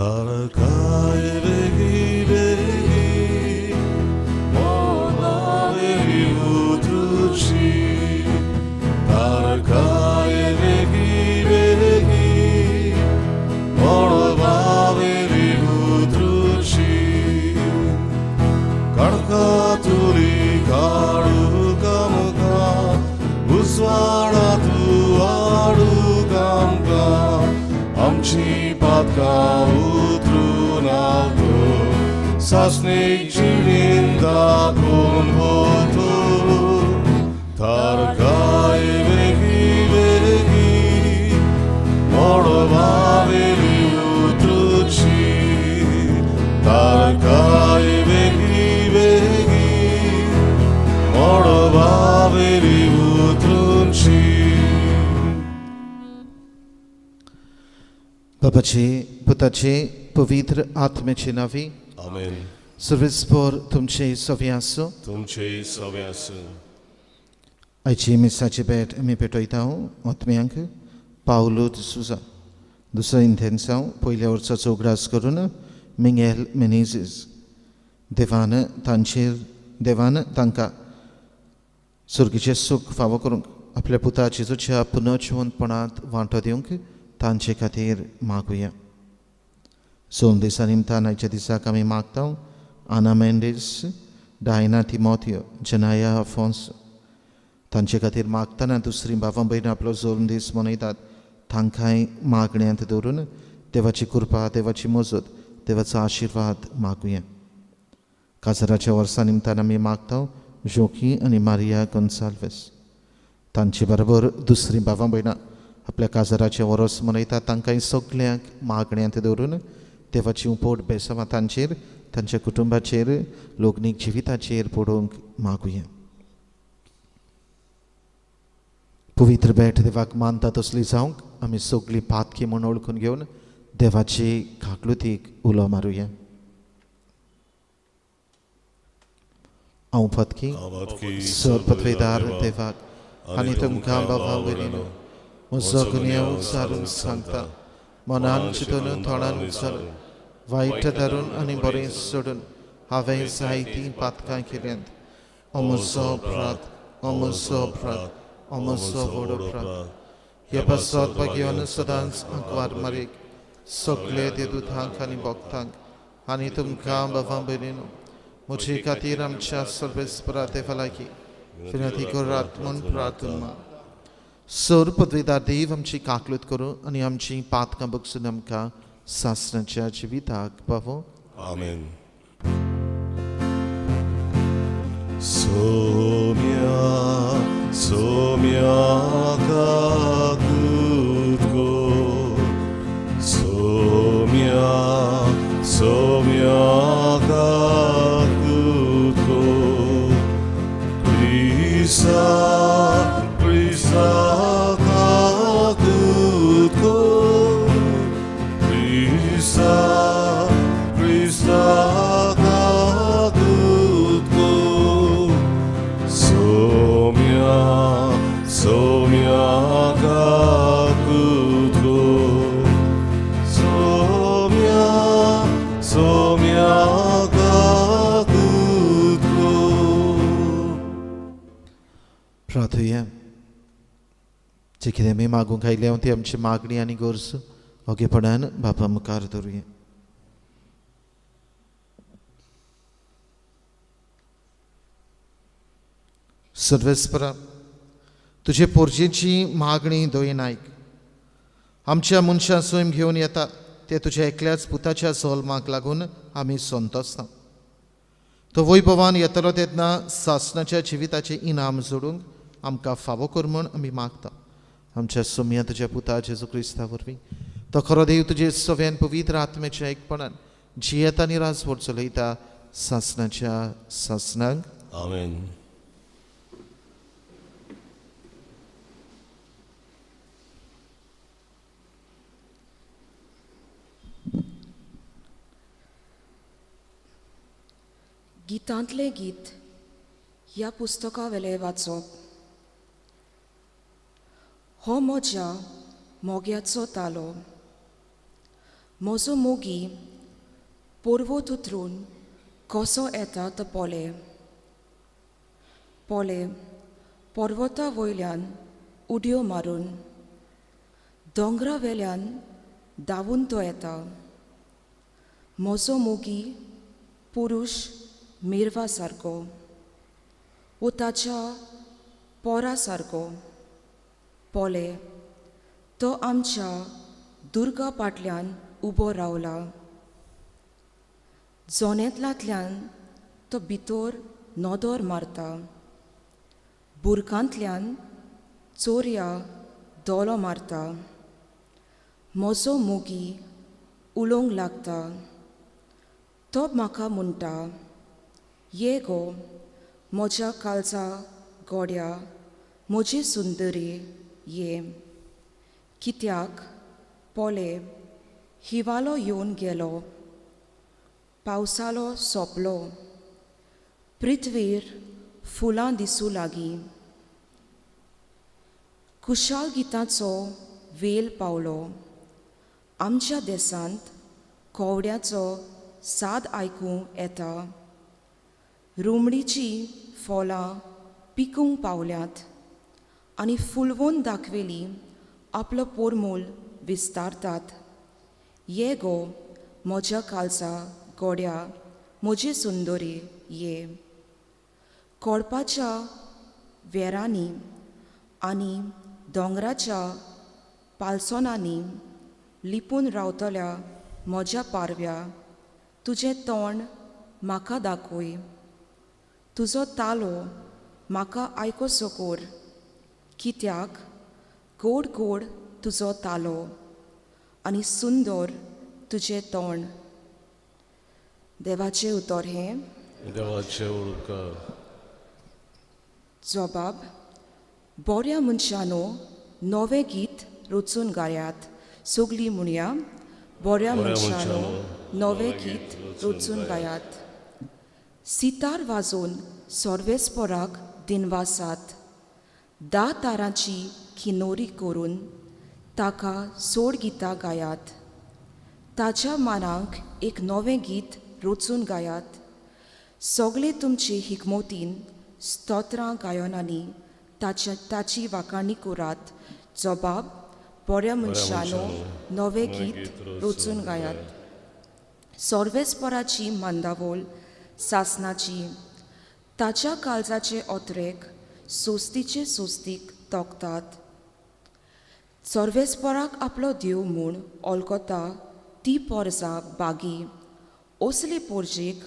तारकाय बेगी बेगी मोलावेली उतरुची तारकाय बेगी बेगी मोलावेली उतरुची कडकातुरी काडू कामका उजवाडा तू आडू कामका आमची पातका उतरून आलतो सासणीक जिणेन दाखोवन वतो तारकाय बेगी बेगी मळबावेली उतरुची तारकाय बेगी बेगी मळबावेली उतरुची. बापाचे पुताचे पवित्र आत्म्याचे नावी. आमेन. सर्वेस्पोर तुमचे सवे आसूं. तुमचे सवे आसूं. आयची मिसाची भेट आमी पेटयता आत्म्यांक पावलो सुजा दुसरो इंतेन्सांव पयल्या वर्साचो उगडास करून मिंगेल मेनेजीस देवान तांचेर देवान तांकां सुर्गीचें सूख फावो करूंक आपल्या पुता जेजूच्या पुनर्जिवंतपणांत वांटो दिवंक तांचे खातीर मागुया. सोम दिसा निमतान आयच्या दिसाक आमी मागता आना मेंडीस, डायना तिमोथियो, जनाया अफोन्स तांचे खातीर मागतना दुसरी बाबा भयणां आपलो जोल्म दीस मनयतात तांकांय मागण्यांत दवरून देवाची कृपा, देवाची मजत, देवाचो आशिर्वाद मागुया. काजराच्या वर्सा निमतान आमी मागता जोकी आनी मारिया गोन्साल्वीस तांचे बरोबर दुसरी बाबा भयणां आपल्या काजराचें वरस मनयतात तांकांय सगल्यांक मागण्यांत दवरून देवाची उपोट बेसांवां तांचेर, तांच्या कुटुंबाचेर, लोकनीक जिविताचेर पडोवंक मागुया. पवित्र भेट देवाक मानता तसली जावंक आमी सगळीं पातकी म्हूण वळखून घेवन देवाची काकलुतीक उलो मारुया. हांव पतकी सर पतवेदार देवाक आनी तुमकां बाबा भयणीनो म्हजो गुन्यांव उचारून सांगता मनान चिंतून तोंडान उचारून वायट धरून आनी बरें सोडून हांवें जायतीं पातकां केल्यांत. अमरचो अपराध, अमरचो अपराध, अमरचो व्हड अपराध. हे पासत भाग्यान सदांच आंकवार मारीक सगळे देदुतांक आनी भक्तांक आनी तुमकां बाबा भयणीनो म्हजे खातीर आमच्या सर्वेस्परा देवा लागीं विनंती करात म्हूण प्रार्थना. सर पदवेदार देव आमची काकलूत करूं आनी आमची पातकां बगसून आमकां सासणाच्या जिविताक पावो. आमेन. सोम्या सोम्या काकूत को सोम्या सोम्या काकूत को क्रिसा क्रिसा काकूत को क्रिसा क्रिसा काकूत को सोम्या सोम्या काकूत को सोम्या सोम्या काकूत को. प्रार्थुया. जे कितें आमी मागूंक आयल्या ती आमची मागणी आनी गरज ओगेपणान बापा मुखार दवरुया. सर्वेस्परा तुजे पोरजेची मागणी दयेन आयक. आमच्या मनशां स्वयं घेवन येता ते तुज्या एकल्याच पुताच्या जल्माक लागून आमी संतोसता. तो वैभवान येतलो तेन्ना सासणाच्या जिविताचें इनाम जोडूंक आमकां फावो कर म्हूण आमी मागता. आमच्या सोम्या तुज्या पुता जेजू क्रिस्ता वरवीं तो खरो देव तुजे सव्यान पवित्र आत्म्याच्या एकपणान जियेता आनी राजवट चलयता सासणाच्या सासणाक. आमेन. गितांतलें गीत ह्या पुस्तका वेलें वाचप. हो म्हज्या मोग्याचो तालो, म्हजो मोगी पर्वत उतरून कसो येता तो पोले पोले पर्वता वयल्यान उडयो मारून दोंगरा वेल्यान धांवून तो येता. म्हजो मोगी पुरूश मेरवा सारको वो ताच्या पोरा सारको. पोले तो आमच्या दुर्गा पाटल्यान उबो रावला. जोनेतलांतल्यान तो भितर नदर मारता. बुरकांतल्यान चोरया दोलो मारता. म्हजो मोगी उलोवंक लागता. तो म्हाका म्हणटा, ये गो म्हज्या काळजा गोड्या, म्हजी सुंदरी ये. कित्याक पोले हिवालो येवन गेलो, पावसालो सोंपलो, पृथ्वीर फुलां दिसूं लागीं. खुशाल गिताचो वेल पावलो. आमच्या देसांत कोवड्याचो साद आयकूंक येता. रुमडीचीं फळां पिकूंक पावल्यात आनी फुलवून दाखयली आपलो पोरमूल विस्तारतात. ये गो म्हज्या काळजा गोड्या, म्हजी सुंदरी ये. कोळपाच्या वेरांनी आनी दोंगराच्या पालसणांनी लिपून रावतल्या म्हज्या पारव्या, तुजें तोंड म्हाका दाखय, तुजो तालो म्हाका आयकोसो कर. कित्याक गोड गोड तुजो तालो आनी सुंदर तुजें तोंड. देवाचें उतर हें. देवाचें उपकार. जबाब, बऱ्या मनशानो नवें गीत रचून गायात. सगलीं म्हणया, बऱ्या मनशानो नवें गीत रचून गायात. सितार वाजोवन सर्वेस्पराक दिनवासात. 10 तारांची किनोरी करून ताका सोड गितां गायात. ताच्या मानाक एक नवें गीत रचून गायात. सगळे तुमचे हिकमोतीन स्तोत्रां गायनांनी ताची वाखाणी करात. जबाब, बऱ्या मनशानो नवें गीत रचून गायात. सर्वेस्पराची मांदावळ सासनाची, ताच्या काळजाचे ओतरेक सोस्तीचे सोस्तीक तोखतात. सर्वेस्पराक आपलो देव म्हूण ओळखता ती पोरजा बागी. असले पोरजेक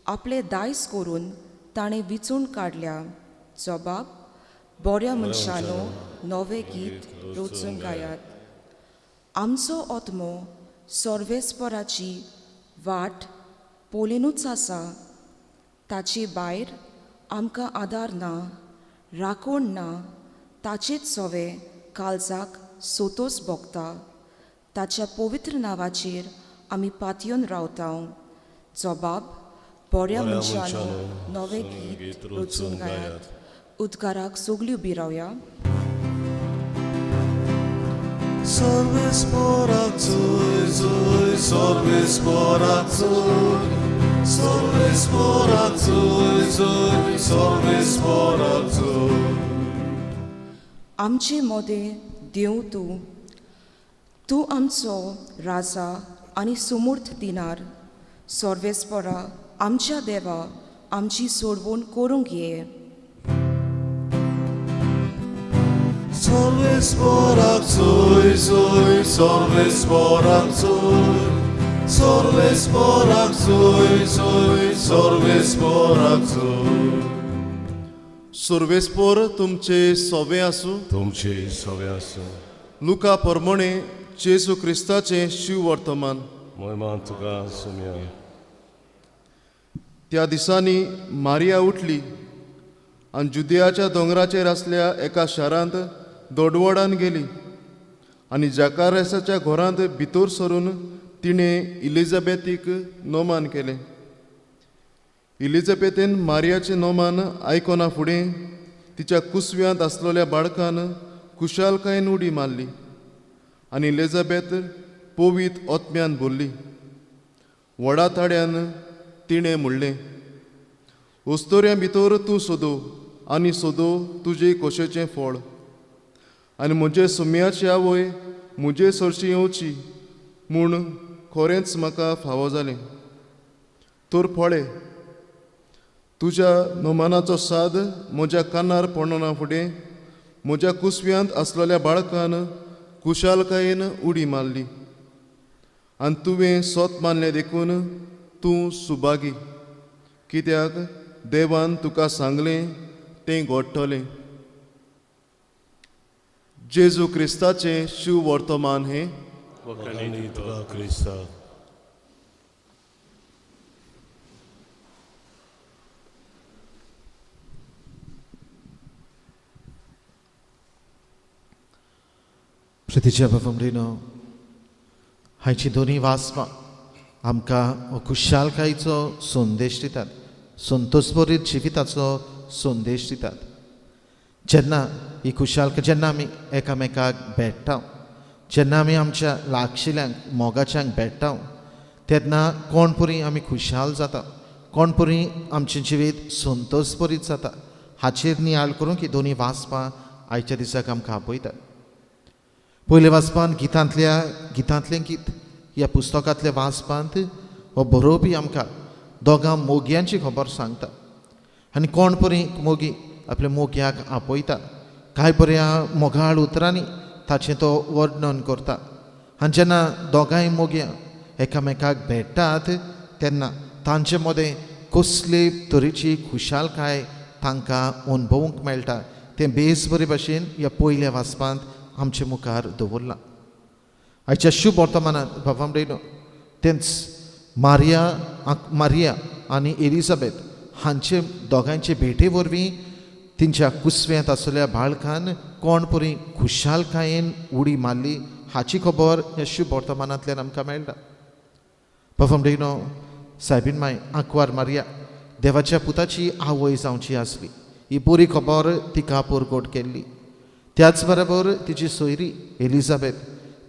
आपले दायज करून ताणें विचून काडल्या. जबाब, बऱ्या मनशानो नवें गीत रचून गायात. आमचो आत्मो सर्वेस्पराची वाट पळोवनूच आसा. ताचे भायर आमकां आदार ना, राखण ना. ताचेच सवे काळजाक सोतोस भोगता. ताच्या पवित्र नांवाचेर आमी पातयेवन रावता. जबाब, बऱ्या मनशानो नवें गीत रचून गायात. उद्गाराक सगळीं उबी रावया. सर्वेस्पराक जोय जोय, सर्वेस्पराक जोय, सर्वेस्पराक जोय जोय, सर्वेस्पराक जोय. आमचे मदें देव तूं, तूं आमचो राजा आनी सुमूर्त दिनार. सर्वेस्परा आमच्या देवा, आमची सोडवण करूंक ये. सर्वेस्पराक जोय जोय, सर्वेस्पराक जोय, सर्वेस्पराक जोय जोय, सर्वेस्पराक जोय. सर्वेस्पर तुमचे सोवे आसूं. तुमचे सोवे आसूं. लुका परमणे जेजू क्रिस्ताचें शिववर्तमान. मोहिमा तुका सुमया. त्या दिसांनी मारिया उठली आनी जुदियाच्या दोंगराचेर आसल्या एका शारांत दोडवडान गेली आनी जाकारेसाच्या घरांत भितर सरून तिणें इलिझाबेथीक नोमान केलें. इलिझाबेथीन मारियाचें नोमान आयकना फुडें तिच्या कुसव्यांत आसलेल्या बाळकान खुशालकायेन उडी मारली आनी इलिझाबेथ पवीत आत्म्यान भरली. व्हडा ताड्यान तिणें म्हणलें, उस्तोऱ्यां भितर तूं सोदो आनी सोदो तुजे कोशेचें फळ, आनी म्हजे सुम्याची आवय म्हजे सरशी येवची म्हूण खरेंच म्हाका फावो जालें. तर पळय, तुज्या नोमानाचो साद म्हज्या कानार पडना फुडें म्हज्या कुसव्यांत आसलेल्या बाळकान खुशालकायेन उडी मारली, आनी तुवें सत मानलें देखून तूं सुभागी, कित्याक देवान तुका सांगलें तें घडटलें. जेजू क्रिस्ताचें शिववर्तमान हें. तुका क्रिस्ता. प्रितीच्या बाबा, हाची दोनी वाचपां आमकां खुशालकायेचो संदेश दितात, संतोषभरीत जिविताचो संदेश दितात. जेन्ना ही खुशालकाय, जेन्ना आमी एकामेकाक भेट्टा, जेन्ना आमी आमच्या लागशिल्ल्यांक मोगाच्यांक भेट्टा, तेन्ना कोण पुरी आमी खुशाल जाता, कोण पुरी आमचें जिवीत संतोषभरीत जाता. हाचेर नियाळ करूंक ही दोनी वाचपां आयच्या दिसाक आमकां आपयतात. पयले वाचपान गितांतलें गीत ह्या पुस्तकांतल्या वाचपांत हो बरोवपी आमकां दोगां मोगयांची खबर सांगता आनी कोण परी मोगी आपल्या मोगयाक आपयता, कांय बऱ्या मोगाळ उतरांनी ताचें तो वर्णन करता. आनी जेन्ना दोगांय मोगयां एकामेकाक भेट्टात तेन्ना तांचे मदें कसले तरेची खुशालकाय तांकां अणभवूंक मेळटा तें बेस बरे भाशेन ह्या पयल्या वाचपांत आमचे मुखार दवरलां. आयच्या शुभ वर्तमानांत बाबा म्हणलो तेंच मारिया आनी एलिझाबेथ हांचे दोगांयचे भेटे वरवीं तेंच्या कुसव्यांत आसलेल्या बाळकान कोण परी खुशालकायेन उडी मारली हाची खबर ह्या शुभ वर्तमानांतल्यान आमकां मेळटा. बाबा म्हणलो सायबीन माय आंकवार मारिया देवाच्या पुताची आवय जावची आसली, ही बरी खबर तिका परगट केल्ली. त्याच बरोबर तिची सोयरी एलिझाबेथ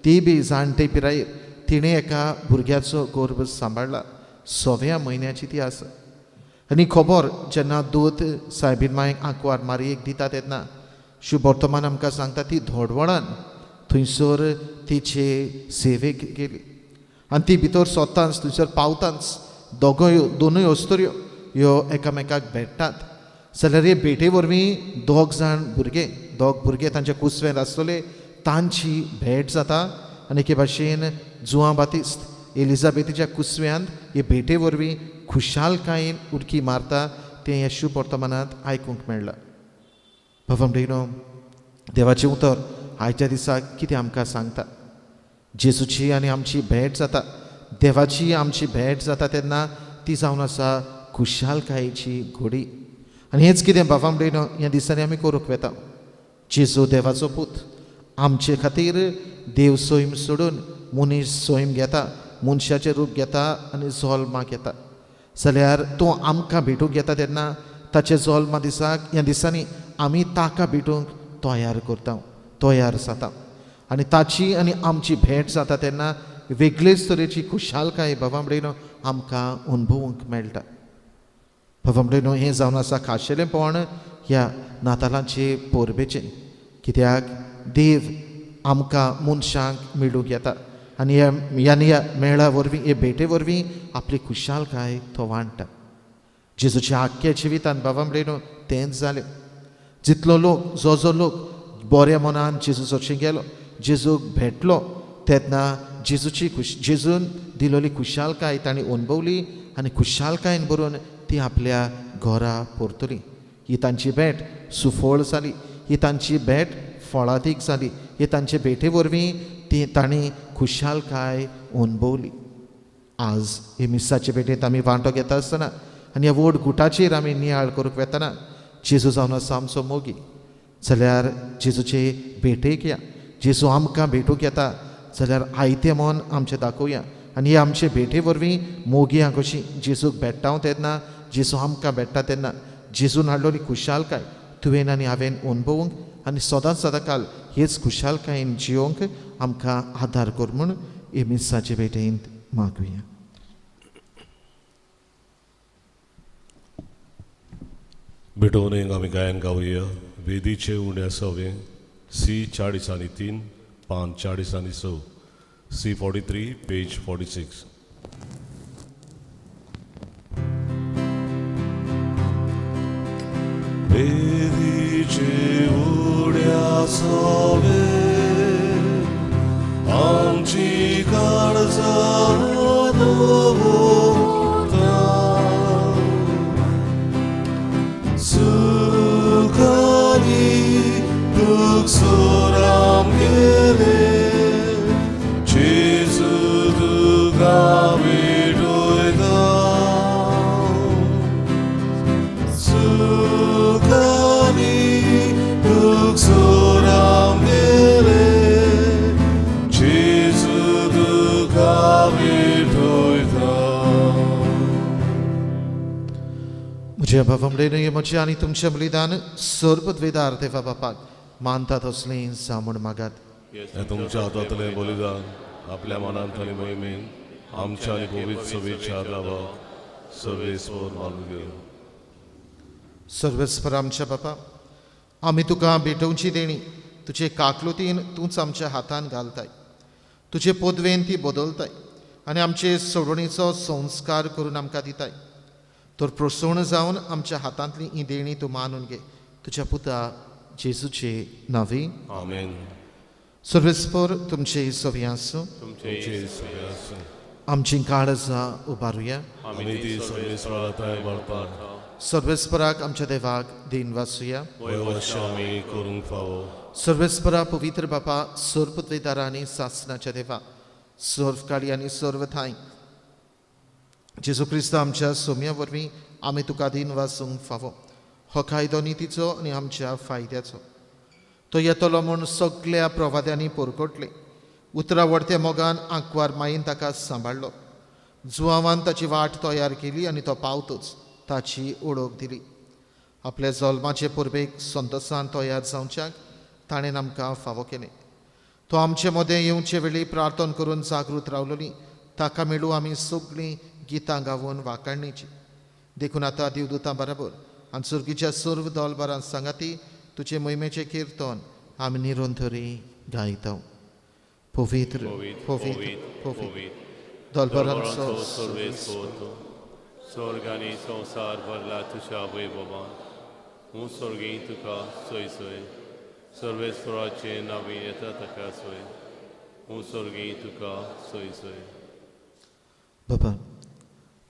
ती बी जाणटे पिरायेर तिणें एका भुरग्याचो गर्भ सांबाळ्ळा, 6व्या म्हयन्याची ती आसा. आनी खबर जेन्ना दूत सायबीन मायक आंकवार मारयेक दिता तेन्ना शुभ वर्तमान आमकां सांगता ती धोडवणान थंयसर तिचे सेवेक गेली आनी ती भितर सोदतांच थंयसर पावतांच दोगूय दोनूय अस्तुऱ्यो ह्यो एकामेकाक भेट्टात. जाल्यार हे भेटे वरवीं दोग जाण भुरगे, दोग भुरगे तांच्या कुसव्यांत आसतले तांची भेट जाता आनी एके भाशेन जुआं बातिस्त एलिझाबेथीच्या कुसव्यांत हे भेटे वरवीं खुशालकायेन उडकी मारता तें ह्या शुभ वर्तमानांत आयकूंक मेळ्ळां. बाबा म्हणलो देवाचें उतर आयच्या दिसाक कितें आमकां सांगता? जेजूची आनी आमची भेट जाता, देवाची आमची भेट जाता तेन्ना ती जावन आसा खुशालकायेची घोडी. आनी हेंच कितें बाबा म्हणलो ह्या दिसांनी आमी करूंक वेता. जेजू देवाचो पूत आमचे खातीर देव सैम सोडून मनीस सैम घेता, मनशाचें रूप घेता आनी जल्माक येता. जाल्यार तो आमकां भेटूंक येता तेन्ना ताचे जल्मा दिसाक ह्या दिसांनी आमी ताका भेटूंक तयार करता, तयार जाता आनी ताची आनी आमची भेट जाता तेन्ना वेगळेच तरेची खुशालकाय बाबा म्हणलो आमकां अणभवूंक मेळटा. बाबा म्हणलो हें जावन आसा खाशेलेंपण ह्या नातालांचे परबेचें, कित्याक देव आमकां मनशांक मेळूंक येता आनी ह्या ह्या मेळा वरवीं हे भेटे वरवीं आपली खुशालकाय तो वांट्टा. जेजूच्या आख्ख्या जिवितान बाबा म्हणलो तेंच जालें. जितलो लोक जो जो लोक बऱ्या मनान जेजू सरशीं गेलो, जेजूक भेटलो तेन्ना जेजूची जेजून दिलोली खुशालकाय तांणी अणभवली आनी खुशालकायेन भरून ती आपल्या घरा परतली. ही तांची भेट सुफळ जाली, ही तांची भेट फळादीक जाली, ही तांचे भेटे वरवीं ती तांणी खुशालकाय अणभवली. आज हे मिसाचे भेटेंत आमी वांटो घेता आसतना आनी ह्या व्हड गुटाचेर आमी नियाळ करूंक वेतना जेजू जावन आसा आमचो मोगी, जाल्यार जेजूचे भेटेक या, जेजू आमकां भेटूंक येता जाल्यार आयतें मन आमचें दाखोवया आनी हे आमचे भेटे वरवीं मोगयां कशी जेजूक भेट्टा तेन्ना, जेजू आमकां भेट्टा तेन्ना जेजून हाडलोली खुशालकाय तुवें आनी हांवें अणभवूंक आनी सदांच सदांकाल हेच खुशालकायेन जियोंक आमकां आदार कर म्हूण हे मिसाचे भेटेंत मागुया. भेटोवणेक आमी गायन गावया वेदीचे उण्या सवे सी 43 5 46 C 43 page 46. वेदीचे उण्या सवे आमची काळजां दवरता सुखानी दुःख आमगेले जेजू तुका भेटयता सुखानी दुःख आमगेले जेजू तुका भेटयता. म्हज्या भावांमडेन म्हजें आनी तुमचें बलिदान सर्वद्वेदार देवा बापाक मानतात असलें जावं म्हूण मागात. तुमच्या हातांतलें बलिदान आपल्या मनांत आनी मोहिमेन आमच्या आनी पवित्र सभेच्या आदाराक सर्वेस्पर मानून घेवं. सर्वेस्पर आमच्या बापा, आमी तुका भेटोवची देणी तुजे काकलुतीन तूंच आमच्या हातान घालताय, तुजे पदवेन ती बदलताय आनी आमचे सोडवणीचो संस्कार करून आमकां दिताय. तर प्रसन्न जावन आमच्या हातांतली ही देणी तूं मानून घे तुज्या पुता जेजूचे नांवी. आमेन. सर्वेस्पर तुमचे सवी आसूं. आमची काळजां उबारुया. सर्वेस्पराक आमच्या देवाक दीन वासुया. सर्वेस्परा पवित्र बापा, सर्वपदवेदारा आनी सासनाच्या देवा, सर्व काळी आनी सर्व ठांय जेजू क्रिस्त आमच्या सोम्या वरवीं आमी तुका दीन वासूंक फावो. हो कायदो नितीचो आनी आमच्या फायद्याचो. तो येतलो म्हूण सगळ्या प्रवाद्यांनी पोरकोटले. उतरां वडत्या मोगान आंकवार मायेन ताका सांबाळ्ळो. जुवावान ताची वाट तयार केली आनी तो पावतच ताची ओळख दिली. आपल्या जल्माचे परबेक संतोसान तयार जावच्याक ताणें आमकां फावो केलें. तो आमचे मदें येवचे वेळी प्रार्थना करून जागृत रावलोली. ताका मेळूं आमी सगळीं गितां गावून वाकाणणेची. देखून आतां देवदूतां बराबर आनी सुर्गीच्या सर्व दलबारां सांगाती तुजे मोहिमेचें किर्तन आमी निरंतरी गायता. पवित्र पवित्र पवित्र दलबारांचो स्वर्ग आनी संवसार भरला तुज्या वैभवान. हूं स्वर्गी तुका सोय सोय सर्वेस्वराचें नांवी येता ताका सोय. हूं स्वर्गी तुका सोय सोय. बाबा,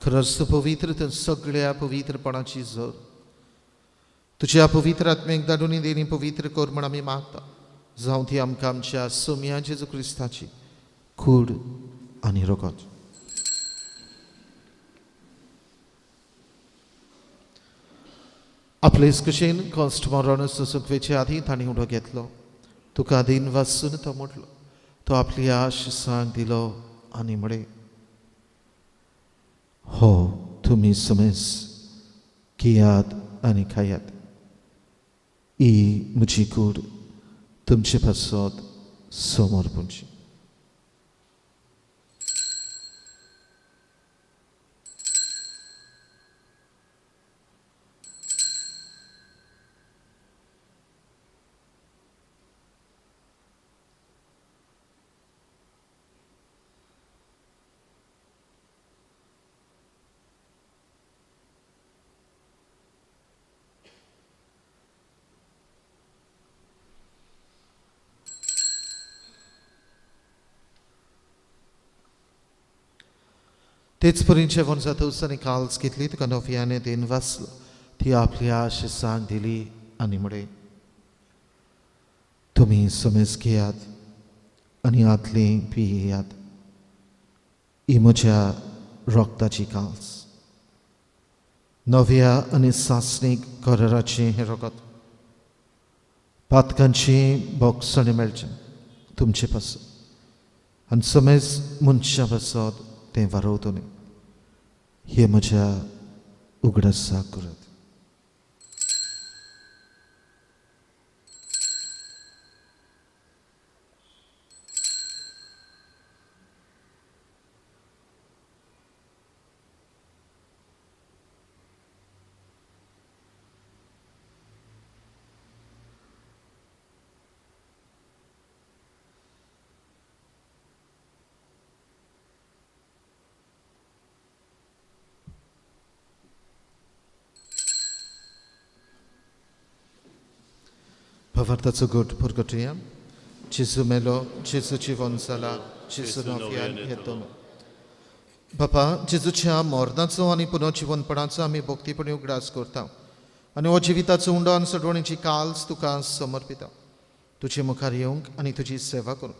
खरंच तूं पवित्र तर सगळ्या पवित्रपणाची जोर. तुज्या पवित्र आत्म्याक धाडून देणी पवित्र कर म्हूण आमी मागता. जावं ती आमकां आमच्या सोम्या जेजू क्रिस्ताची कूड आनी रगत. आपलेच कशेन कॉस्ट मरण सोसूंक आदीं तांणी उडो घेतलो. तुका दीन वासून तो म्हटलो. तो आपली आश सांग दिलो आनी म्हळें, हो तुमी समेस घेयात आनी खायात. ही म्हजी कूड तुमचे पासत समर्पणची. तेच परी जेवण जातकच आनी काल्स घेतली. तुका नव्याने then वाचलो. ती आपली आश सांग दिली आनी म्हळें, तुमी समेज घेयात आनी आतली पियेयात. ही म्हज्या रगताची काल्स, नव्या आनी सासणीक कराराचें हें रगत. पातकांचें बोगसणें मेळचें तुमचे पासत आनी समेज मनशा पासत तें वारवतलें. हे म्हज्या उगडासाक करात. भावार्थाचो गोट परगटुया. जेजू मेलो, जेजू जिवन जाला, जेजू नव्यान येतलो. बापा, जेजूच्या मरणाचो आनी पुनर्जिवनपणाचो आमी भक्तीपणी उगडास करता आनी हो जिविताचो उंडो आनी सडवणीची काल्स तुका समर्पिता. तुजे मुखार येवंक आनी तुजी सेवा करूंक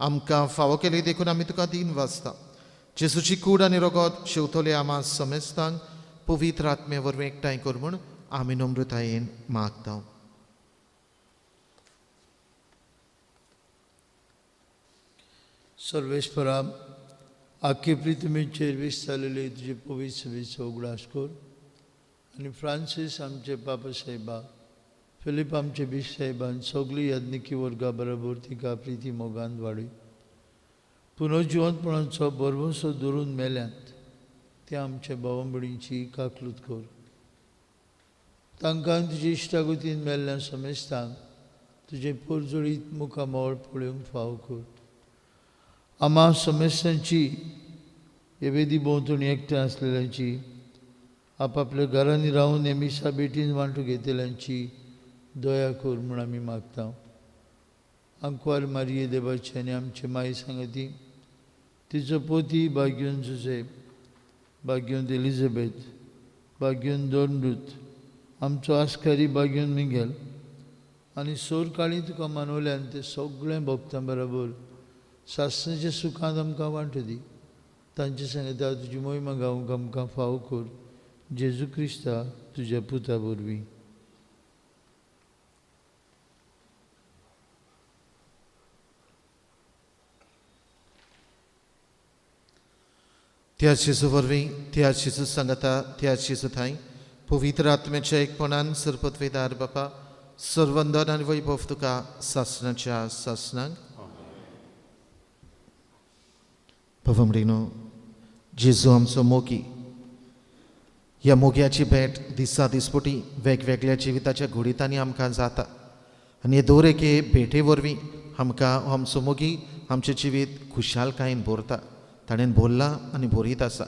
आमकां फावो केली देखून आमी तुका दीन वाचता. जेजूची कूड आनी रगत शेवतले आमा समेस्तांक पवित्र आत्मे वरवीं एकठांय कर म्हूण आमी नम्रतायेन मागता. सर्वेस्परा, आख्खे पृथ्वीचेर विस्तारलेले तुजे पवित्र सभेचो उगडास कर आनी फ्रांसीस आमचे पापा साहेबा, फिलीप आमचे बीश साहेबान सगळी याज्ञिकी वर्गा बरोबर तिका प्रिती मोगान वाडय. पुनर्जिवंतपणाचो भरवंसो धरून मेल्यांत ते आमच्या भावंबडींची काकलूत कर. तांकां तुजे इश्टागतीन मेल्ल्या समेस्तांक तुजें पोरजोळीत मुखामळ पळोवंक फावो कर. आमा समेस्तांची हे वेदी भोंवतणी एकठांय आसलेल्यांची, आपापल्या घरांनी रावन हे मिसा बेटीन वांटू घेतल्यांची दया कर म्हूण आमी मागता. आंकवार मारिये देवाची आनी आमचे माई सांगती, तिचो पोती भाग्योन जुझेब, भाग्योन एलिझाबेथ, भाग्योन दोनदूत, आमचो आस्कारी भाग्योन मिंगेल आनी सोर काळी तुका मानवल्यान ते सगळें भक्तां बरोबर सासणाच्या सुखांत आमकां वांटू दी. तांचे सांगता तुजी मोहिमा गावंक आमकां फावो कर, जेजू क्रिस्ता तुज्या पुता वरवीं. त्या जेजू वरवीं, त्या जेजू सांगता, त्या जेजू थांय पवित्र आत्म्याच्या एकपणान सरपतवेदार बापा, सर्वंदन आनी वैभव तुका सासणाच्या सासणाक. भावमडीनो, जेजू आमचो मोगी. ह्या मोग्याची भेट दिसा दिसपटी वेगवेगळ्या जिविताच्या घडितांनी आमकां जाता आनी हे दर एके भेटे वरवीं आमकां आमचो मोगी आमचें जिवीत खुशालकायेन भरता. ताणें भरलां आनी भरीत आसा.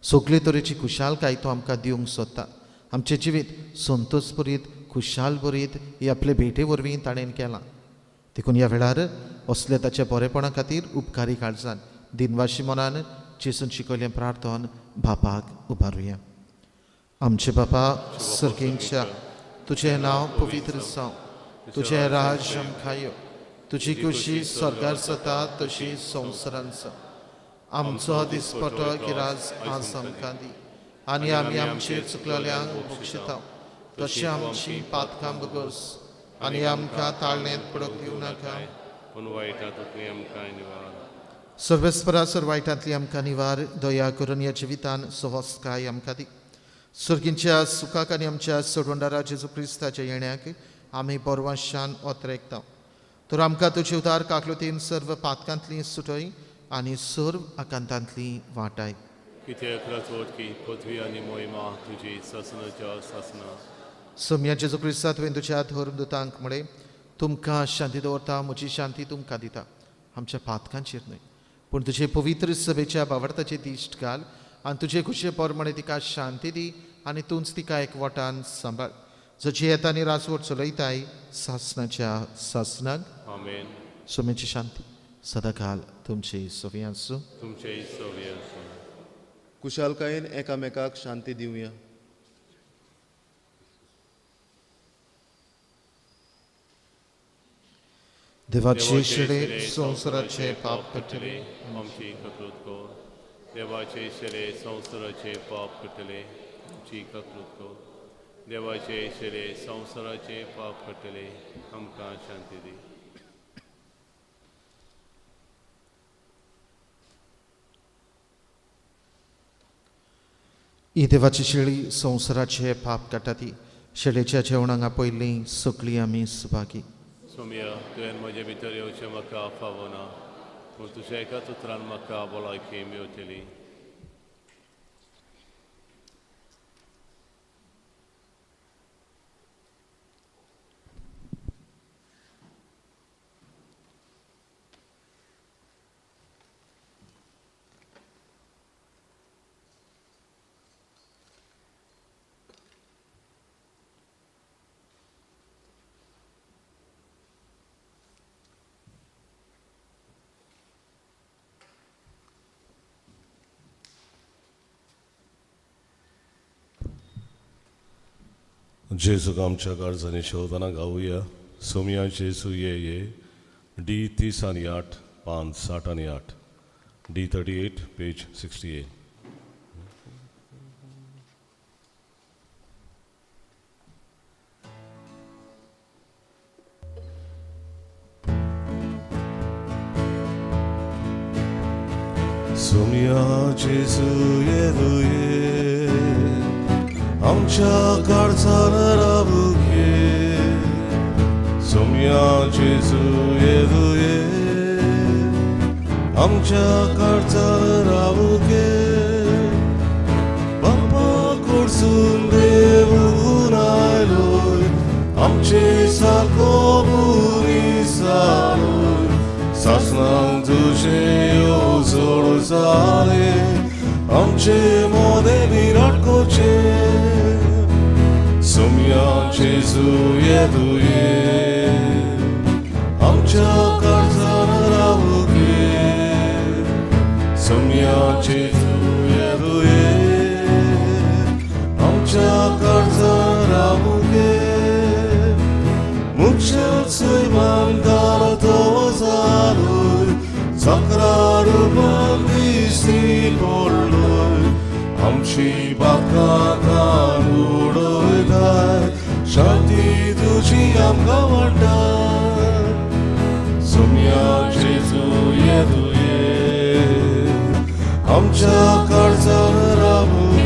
सगळे तरेची खुशालकाय तो आमकां दिवंक सोदता. आमचें जिवीत संतोष भरीत, खुशाल भरीत ही आपले भेटे वरवीं ताणें केलां. देखून ह्या वेळार असल्या ताच्या बरेपणा खातीर उपकारी काळजान दिनवाशी मनान जेजून शिकयल्लें प्रार्थन बापाक उबारुया. आमचे बापा सर्गेंच्या, तुजें नांव पवित्र जावं, तुजें राज्य आमकां यो, तुजी खुशी स्वर्गार जाता तशी संवसारांत जावं. आमचो दिसपटो गिराज आज आमकां दी आनी आमी आमचेर चुकलेल्यांक बक्षिता तशें आमची पातकां बगस आनी आमकां ताळणेंत पडूंक दिवं नाका, पूण वायटांतली आमकां निवार. सर्वेस्परा सर वायटांतली आमकां निवार. दया करून ह्या जिवितान सहजकाय आमकां दी. सर्गींच्या सुखाक आनी आमच्या सोडवणदारा जेजू क्रिस्ताच्या येण्याक आमी बरवाशान ओतरेकता. तर आमकां तुजे उदार काकलुतीन सर्व पातकांतली सुटय आनी सर्व आकांतांतली वाटाय. कित्याक राजवटकी पृथ्वी आनी मोहिमा तुजी सासणाच्या सासणा. सोम्या जेजू क्रिस्ता, तुवें तुज्या धर्मदूतांक म्हळें, तुमकां शांती दवरता, म्हजी शांती तुमकां दिता. आमच्या पातकांचेर न्हय पूण तुजे पवित्र सभेच्या बावडताचे दिश्ट घाल आनी तुजे खुशे प्रमाणे तिका शांती दी आनी तूंच तिका एकवटान सांबाळ, जशी येता आनी राजवट चलयताय सासणाच्या सासणाक. आमेन. सोम्याची शांती सदांकाल तुमची सवी आसूं. तुमचेय सवी आसूं. कुशालकायेन एकामेकाक शांती दिवया. देवाचे शेळे संवसाराचे पाप काडटले, आमची ककृत कर. देवाचे शेळे संवसाराचे पाप काडटले, आमची ककृत कर. देवाचे शेळे संवसाराचे पाप काडटले, आमकां शांती दी. ही देवाची शेळी संवसाराचे पाप काडटा ती शेळेच्या जेवणाक आपयल्ली सगळीं आमी सुभागी. सोम्या, तुवें म्हजे भितर येवचें म्हाका फावना, पूण तुज्या एकाच उतरान म्हाका भलायकी मेवतली. जेजूक आमच्या काळजांनी शेवतना गावया सोमया जेजू ये ये डी 30 आनी 8 पान 60 आनी 8 डी 38 पेज 68. सोमया जेजू ये ये आमच्या काळजान रावूंक सोमया जेजू ये ये आमच्या काळजान रावूंक बापा कडसून देवून आयलोय आमचे सारको मनीस जालोय सासणाक तुजें जोड जालें आमचे मोदें विराट करचें सोमया जेजू ये ये आमच्या काळजान रावूंक सोमया जेजू ये ये आमच्या काळजान रावूंक मुखेल सैमान घालो तो जालोय चक्रा रुपान दिश्टी पडलोय आमची बाकां उडयताय शांती तुजी आमकां वांट्टा सोमया जेजू ये ये आमच्या काळजान रावूंक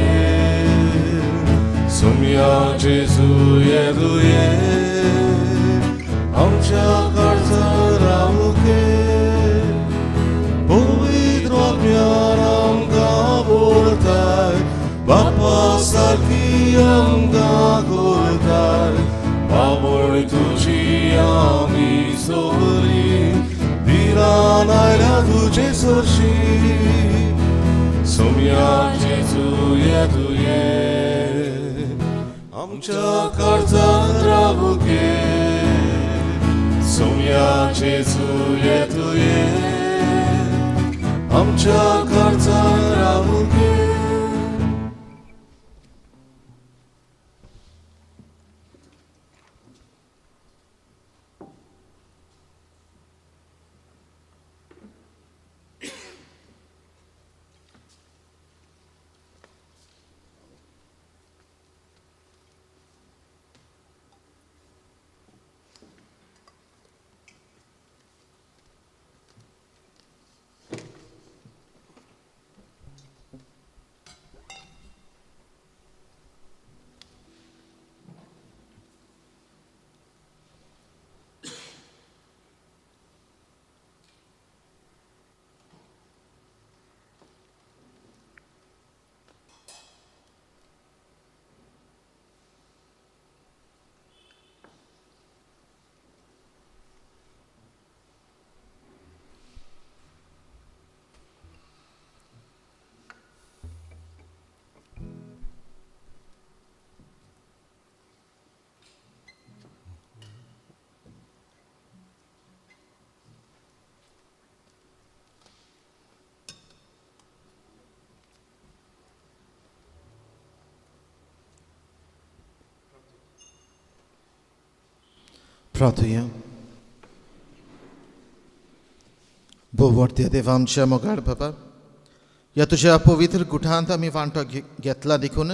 सोमया जेजू ये ये आमच्या काळजान रावूंक पवित्र आत्म्यान आमकां बोलताय बापा सारकी आमकां करताय आवड तुजी आमी सगळीं धिरान आयल्या तुजे सरशीं सोमया जेजू ये ये आमच्या काळजान रावूंक सोमया जेजू ये ये आमच्या काळजान रावूंक. प्रार्थुया. भोववडत्या देवा आमच्या मोगाळ बाबा, ह्या तुज्या पवित्र गुठांत आमी वांटो घेतला देखून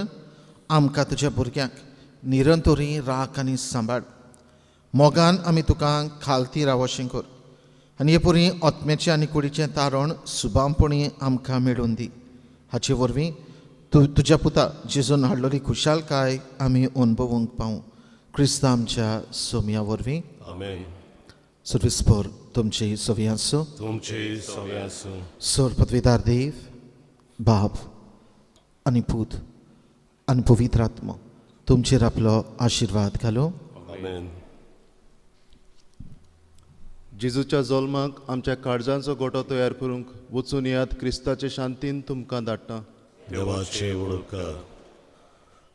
आमकां तुज्या भुरग्यांक निरंतरी राख आनी सांबाळ. मोगान आमी तुका खालती रावशें कर आनी हे पुरी आत्म्याचें आनी कुडीचें तारण सुबामपणी आमकां मेळून दी. हाचे वरवीं तूं तुज्या पुता जेजून हाडलेली खुशालकाय आमी अणभवूंक पावूं. क्रिस्त आमच्या सोमया वरवीं. आमेन. सर्वेस्पर तुमचे सवी आसूं. तुमचे सवी आसूं. सर पदवीदार देव बाप आनी पूत आनी पवित्र आत्मो तुमचेर आपलो आशिर्वाद घालूं. आमेन. जेजूच्या जल्माक आमच्या काळजांचो गोटो तयार करूंक वचून याद क्रिस्ताचे शांतीन तुमकां धाडटा. देवाचे उपकार.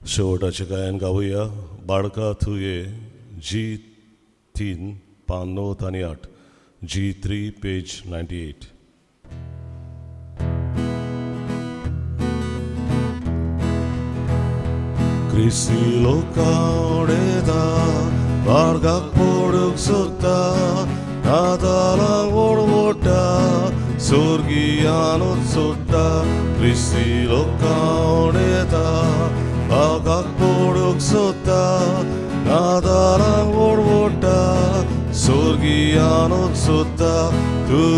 शेवटाचें गायन गावया बाळका थुये जी 3 पान 9 आनी 8 जी 3 पेज 98. क्रिस्ती लोकां मार्गाक पडूंक सोदता नातालां वडवडटा स्वर्गियानूच सोडटा क्रिस्ती लोकां मार्गाक पडूंक सोदता नातालां वडवडटा स्वर्गियानूच सोदता तूं